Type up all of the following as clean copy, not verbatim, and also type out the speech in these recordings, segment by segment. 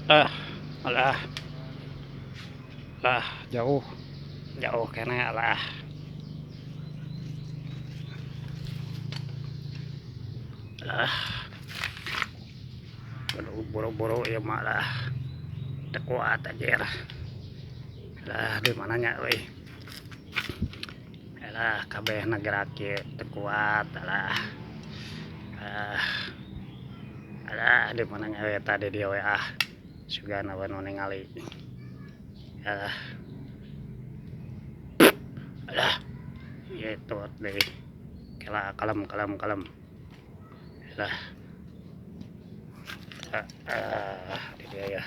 Ah, alah. Lah, jauh. Jauh keneh alah. Ah. Aduh, buru-buru ieu mah lah. Teu kuat anjir. Lah, di mananya euy. Alah, kabehna gerak kieu teu kuat alah. Ah. Alah, di mananya we tadi dia we ah. Sugana we nu ningali. Alah. Alah. Ieu tut deui. Kela kalem kalem kalem. Alah. Ah, di dia ya.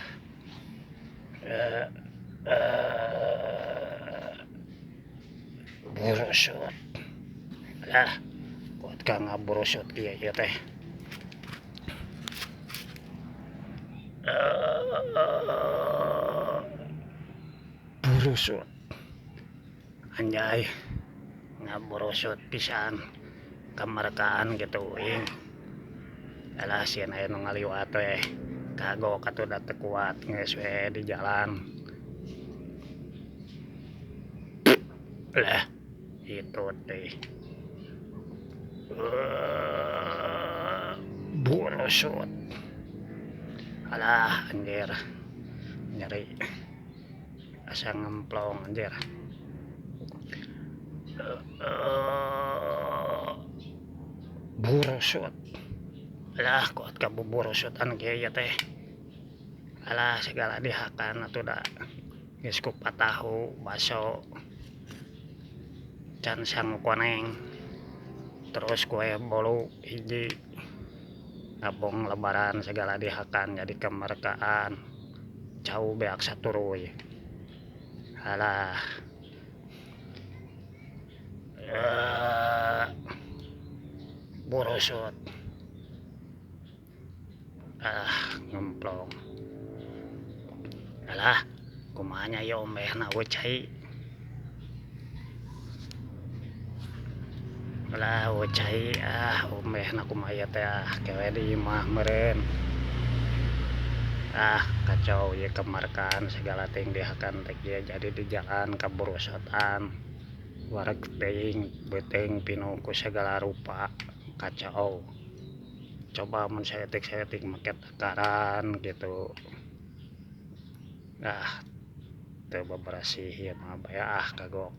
Burusut. Alah, kuat ka ngaburusut kieu ieu teh. Burusut. Anjay, ngaburusut pisan. Kamarkaan gitu uing. Alah, sieun aya nu ngaliwat we. Kagok atuh da teu kuat geus we di jalan. Lah, itu teh. Burusut. Alah, anjir. Nyeri. Asa ngemplong anjir. Burusut. Alah, kuat ka buburusutan kieu ieu teh. Alah, segala dihakan atuh da. Geus kupat tahu, baso. Can sangu koneng. Terus kue bolu hiji. Ngabong lebaran segala dihakan jadi kemerkaan. Cau beak saturuy. Alah. Burusut. Ah, ngemplong. Alah, kumaha nya ieu ombehna we cai. Alah, we cai ah ombehna kumaha ieu teh ah kewe di imah meureun. Ah, kacau ieu kemarkaan segala ting dihakan teh kieu jadi di jalan kaburusutan. Wareg teuing beuteung pinuh ku segala rupa. Kacau. Coba mun saeutik-saeutik make takaran gitu. Ah, teu beberasih ieu mah bae ah kagok.